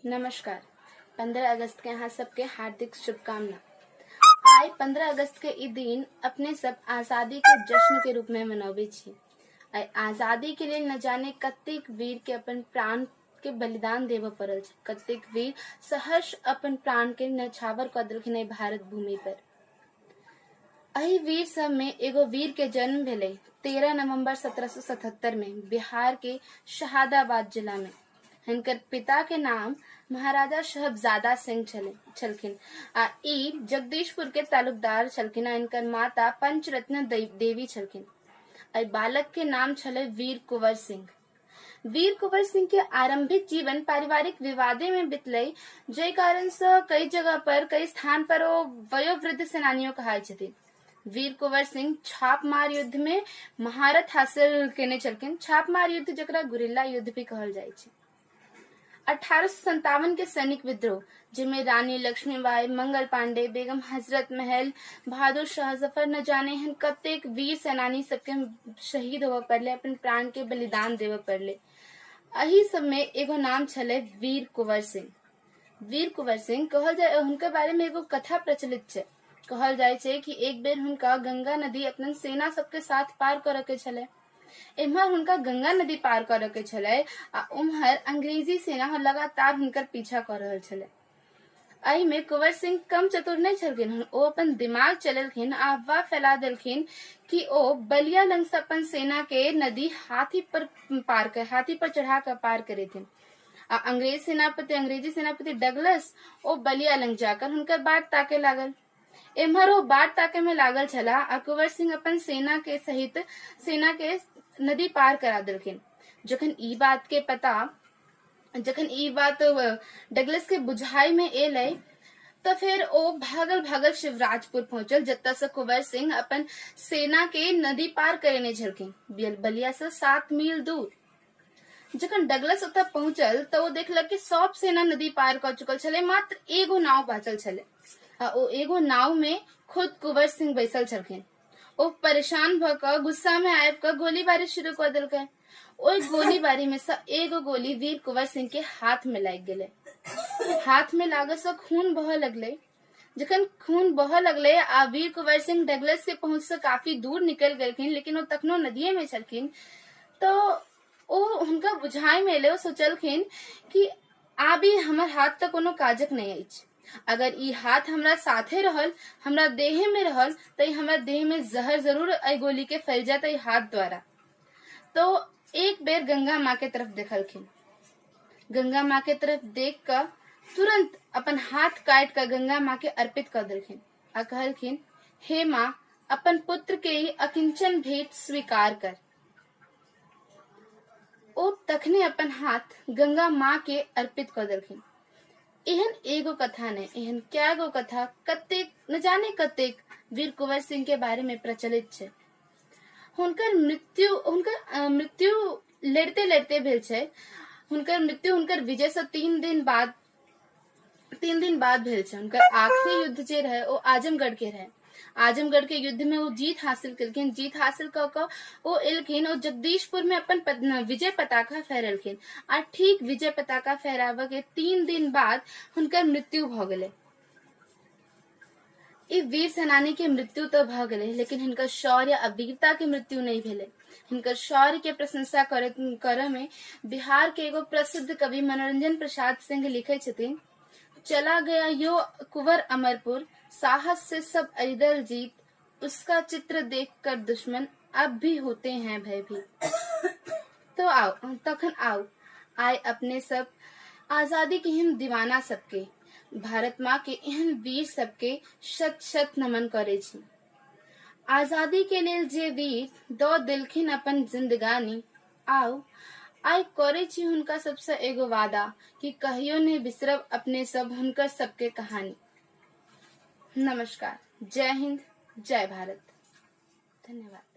नमस्कार। 15 अगस्त के अहाँ सबके हार्दिक शुभकामना। आइ 15 अगस्त के ई दिन अपने सब आजादी के जश्न के रूप में मनाबै छी। आइ आजादी के लेल न जाने कतेक वीर के अपन प्राण के बलिदान देबऽ पड़ल छै, कतेक वीर सहर्ष अपन प्राण के न्यौछावर कऽ देलखिन एहि भारत भूमि पर। एहि वीर सब में एगो वीर के जन्म भेलै 13 नवंबर 1777 में बिहार के शहादाबाद जिला में। हिनकर पिता के नाम महाराजा शहबजादा सिंह छलखिन आ ई जगदीशपुर के तालुकदार छलखिन आ हिनकर माता पंचरत्न देवी छलखिन। एहि बालक के नाम छलै वीर कुंवर सिंह। वीर कुंवर सिंह के आरंभिक जीवन पारिवारिक विवादे में बितलै, जाहि कारण से कई जगह पर कई स्थान पर ओ वयोवृद्ध सेनानियों कहाइ छथिन। वीर कुंवर सिंह छापमार युद्ध में महारत हासिल केने छलखिन। छापमार युद्ध जकरा गुरिल्ला युद्ध भी कहल जाइ छै। 1857 के सैनिक विद्रोह, जिनमें रानी लक्ष्मीबाई, मंगल पांडे, बेगम हजरत महल, बहादुर शाह जफर न जाने हन कतेक वीर सेनानी सबके शहीद होबऽ पड़ले, अपन प्राण के बलिदान देबऽ पड़ले। एही सब में एगो नाम छलै वीर कुंवर सिंह। वीर कुंवर सिंह कहल जाय, हुनकर बारे में एगो कथा प्रचलित छै। कहल जाइ छै कि एक बेर हुनका गंगा नदी अपन सेना सबके साथ पार करऽ के छलै। एम्हर हुनका गंगा नदी पार करऽ के छलै आ उम्हर अंग्रेजी सेना लगातार हुनकर पीछा कऽ रहल छलै। एहिमे कुंवर सिंह कम चतुर नहि छलखिन। ओ अपन दिमाग चलेलखिन आ अफवाह फैला देलखिन कि ओ बलिया लंग से अपन सेना के नदी हाथी पर पार कर हाथी पर चढ़ा कर पार करेथिन आ अंग्रेजी सेनापति डगलस ओ बलिया लंग जाकर हुनकर बाट ताके लागल। एम्हर ओ बाट ताके में लागल छलाह आ कुंवर सिंह अपन सेना के सहित सेना के नदी पार करा देलखिन। जखन ई बात के पता जखन ई बात डगलस के बुझाई में एलै तऽ फेर ओ भागल भागल शिवराजपुर पहुंचल, जतऽ से कुंवर सिंह अपन सेना के नदी पार करेने छलखिन, बलिया से 7 मील दूर। जखन डगलस ओतऽ पहुंचल तऽ ओ देखलक कि सब सेना नदी पार कऽ चुकल छलै, मात्र एगो नाव बाँचल छलै आ ओ एगो नाव में खुद कुंवर सिंह बैसल छलखिन। ओ परेशान भऽ कऽ गुस्सा में आबि कऽ गोलीबारी शुरू कऽ देलकै। ओहि गोलीबारी में से एगो गोली वीर कुंवर सिंह के हाथ में लागि गेलै। हाथ में लागऽ से खून बहऽ लगलै। जखन खून बहऽ लगलै आ वीर कुंवर सिंह डगलस के पहुंच से काफी दूर निकल गेलखिन, लेकिन ओ तखनो नदिये में छलखिन, तो ओ हुनका बुझाइ में एलै। ओ सोचलखिन कि आब ई हमर हाथ तऽ कोनो काजक नहि अछि। अगर ई हाथ हमरा साथे रहल, हमरा देहे में रहल, तऽ ई हमरा देह में जहर जरूर एहि गोली के फैल जायत एहि हाथ द्वारा। तो एक बेर गंगा माँ के तरफ देखलखिन। गंगा माँ के तरफ देख कऽ तुरंत अपन हाथ काटि कऽ गंगा माँ के अर्पित कऽ देलखिन आ कहलखिन, हे माँ, अपन पुत्र के ई अकिंचन भेंट स्वीकार कर। ओ तखने अपन हाथ गंगा माँ के अर्पित कऽ देलखिन। एहन एगो कथा नहि, एहन कए गो कथा कतेक न जाने कतेक वीर कुंवर सिंह के बारे में प्रचलित छै। हुनकर मृत्यु लड़ते लड़ते भेल छै। हुनकर मृत्यु हुनकर विजय से 3 दिन बाद भेल छै। हुनकर आखिरी युद्ध जे रहे ओ आजमगढ़ के रहे। आजमगढ़ के युद्ध में ओ जीत हासिल केलखिन। जीत हासिल कऽ कऽ ओ एलखिन, ओ जगदीशपुर में अपन विजय पताका फहरेलखिन आ ठीक विजय पताका फहराबऽ के 3 दिन बाद हुनकर मृत्यु भऽ गेलै। ई वीर सेनानी के मृत्यु तऽ भऽ गेलै, लेकिन हिनकर शौर्य आ वीरता के मृत्यु नहि भेलै। हिनकर शौर्य के प्रशंसा करऽ में बिहार के एगो प्रसिद्ध कवि मनोरंजन प्रसाद सिंह लिखै छथिन, चला गया यो कुंवर अमरपुर, साहस से सब अरिदल जीत, उसका चित्र देखकर दुश्मन अब भी होते हैं भयभीत। तो आओ, तखन आओ आइ अपने सब आजादी के एहन दीवाना सबके, भारत माँ के एहन वीर सबके शत शत नमन करै छी। आजादी के लेल जे वीर दऽ देलखिन अपन जिंदगानी, आउ आइ करै छी हुनका सबसँ एगो वादा कि कहियो नहि बिसरब अपने सब हुनकर सबके कहानी। नमस्कार, जय हिंद, जय भारत, धन्यवाद।